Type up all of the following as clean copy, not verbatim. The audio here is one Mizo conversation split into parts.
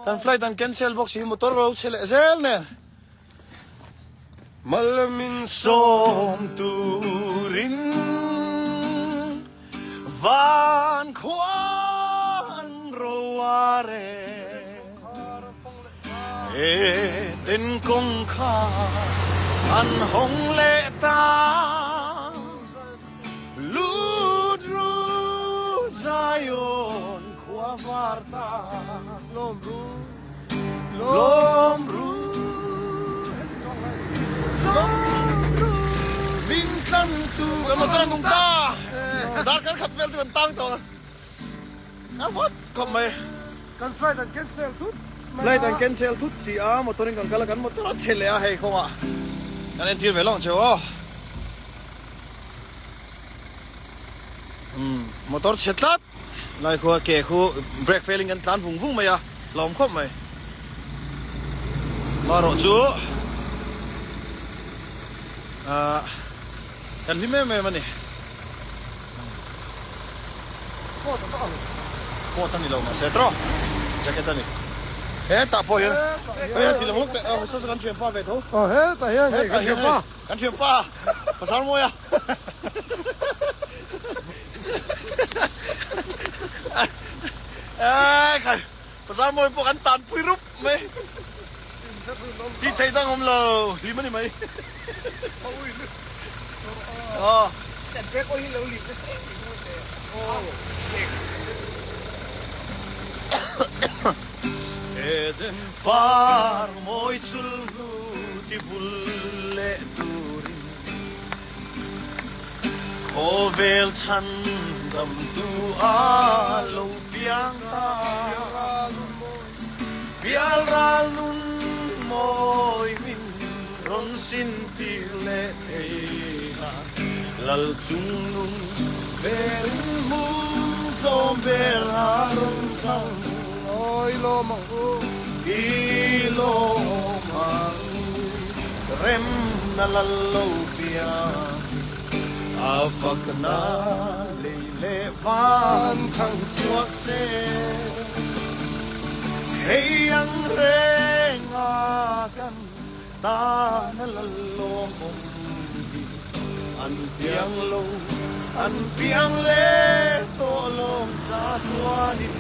Kan flight an cancel bawk si motor ro chhe leh zel nen. Malamin sawm turin van khua an ro a reng. Eden kawngkhar an hawng leh ta. Lut ru Zion khua var ta. Lawm ru, lawm ru, lawm ru. Min tlang tu kan motor a nung ta. Darkar khat vel chu kan tang tawh a. A vawt khawp mai. Kan flight an cancel thut mai a. Flight an cancel thut si a, motor in kan kal a, kan motor a chhe leh a hei kawngah kan entir ve lawng cheu aw. Umm motor chhe tlat lai khu a ke khu brake fail in kan tlan vung vung mai a hlauhawm khawp mai. Marawh chu ah kan hlim em em a ni. Coat a va ang. Coat a ni lo mahse tawh jacket a ni. Hetah pawh hian hei a ti lang lawk teh a saw chu kan thianpa ve tho. Aw hetah hian hei kan thianpa. Kan thianpa Pasal Mawia. Ekhai Pasal Mawia pawh kan tanpui rup mai. Tih theih dang awm lo hlim a ni mai. Aw. Eden par mawi chul hnu ti vul leh turin khawvel chhan dam tu a lo piang ta. Bial ral nun mawi min rawn sin tir leh thei a, Lal chung nun berin hmun tlawm ber a rawn chang. Awi lawm ang u. I lawm ang u. Remna lal lo piang a fakna lei leh van thang chhuak se. Hei ang renga kan tana lalawm awm hi an piang lo, an piang leh tawh lawm cha chuanin.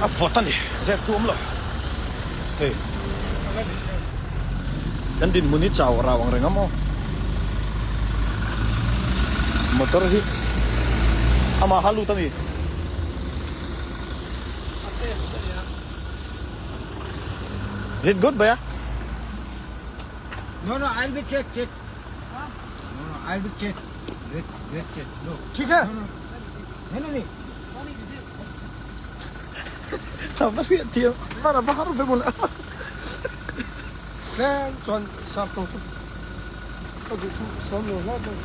A vawt a ni, zep thu awm lo. Hei, kan dinhmun hi chau rau ang reng a maw? Motor hi amah kha lut a mi? Is it good, bhaiya? No, no, I'll be check, check. No, no, I'll be check. Wait, wait, check. No. ठीक है? No, no, no. A va hriat thiam hman a va har ve mawn a. Tlem chuan sap tawng chu ka duh thu sawm lo hlauh mai.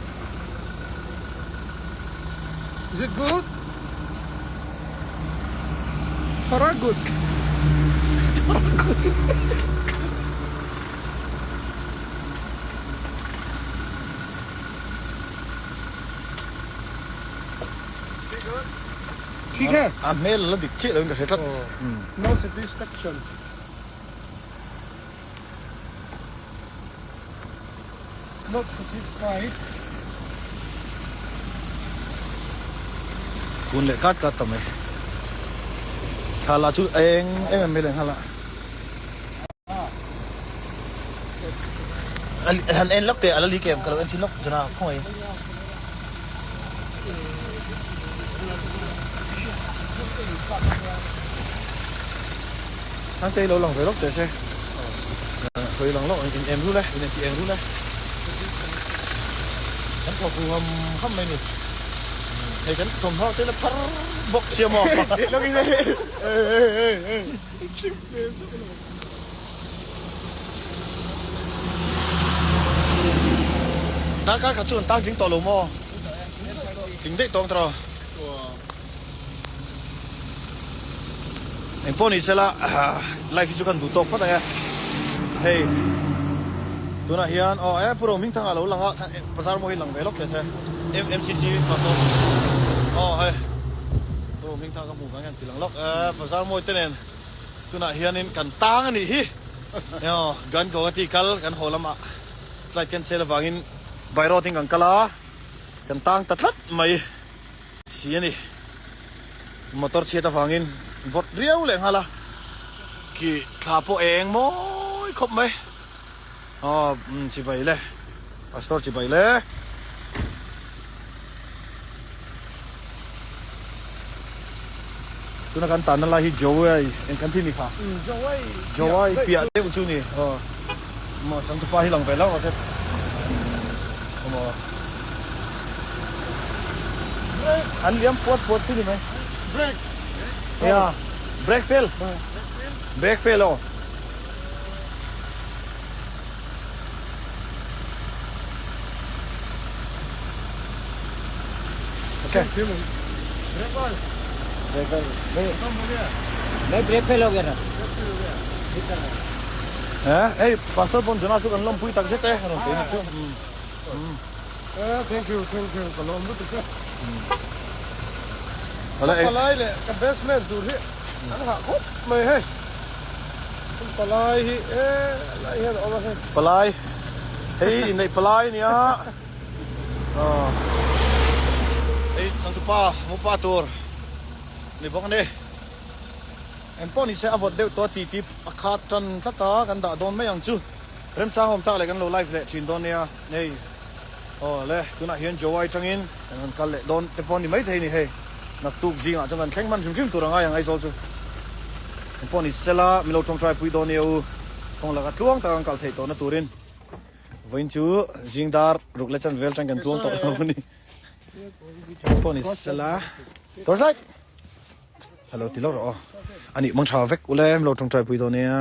Is it good? Thora good. Thora good. Thik he. A hmel a la dik chiah lo in ka hre tlat. No satisfaction. Not satisfied. Kun leh kat kat ta mai. Thla lah chu eng em em mai leh nghal a. Han en lawk teh a la li kem ka lo en chin lawk chuna khawngaih in. Sangtei lo lang ve lawk teh se. Thawi lang lawk in em rul e, in ti eng rul e. Kan thaw hu ham ham mai ni. Hei kan thawmhnaw te la thar bawk sia maw. Darkar khat chu an tang tling tawh lo maw? Tling daih tawng tawh. Engpawh ni sela life hi chu kan duh tawk phawt ang e. Hei. Tunah hian aw e Pu Rohmingthanga lo lang a, bazar maw hi lang ve lawk teh se. MCC pastor aw hei Pu Rohmingthanga ka hmuh vang hian ti lang lawk e bazar mawi te nen tunah hianin kan tang a nih hi. Aw gan Guwahati kal kan haw lamah flight cancel avangin by road in kan kal a, kan tang ta tlat mai si a ni. Motor chhiat avangin vawt riau leh nghal a, khi thla pawh eng mawi khawp mai. Aw chibai le pastor chibai le. Tuna kan tanna lai hi Jowai eng kan ti ni kha? Jowai Jowai piah deuh chu ni. Aw maw changtupa hi lang ve lo rawh se. Maw an liam puat puat chu ni mai. Break. Ya break fail. Break fail aw. Okay. Nahi brake fail ho gaya na. Eh, hey, Pastor Bon Jona chu kan lawmpui tak zet e, rawn sawi ni chu. Eh, thank you, thank you, ka lawm lutuk e. Hala Ka palai leh ka best man tur hi an hah khawp mai hei. Kan palai hi e lai hian a awm a hei. Palai, hei inneih palai a nia. Hei changtupa mupa tur ni bawk a ni. Engpawh ni se a vawt deuh tawh a titi a khat tan tlat a, kan dah dawn mai ang chu. Remchang awm tak leh kan lo live leh thin dawn nia. Hei aw le tunah hian Jowai tangin kan han kal leh dawn te pawh a ni maithei a ni hei. Naktuk zingah chuan kan thleng hman hrim hrim tur a ngai ang Aizawl chu. Engpawh ni sela min lo tawngtai pui dawn nia u. Kawng laka tluang taka kan kal theih tawhna turin vawiin chu zing dar ruk leh chan vel tang kan tluang tawh lo a ni. Engpawh ni sela Tawrhzai! Hello ti lo rawh aw. Anih mang tha vek ule min lo tawngtai pui dawn nia.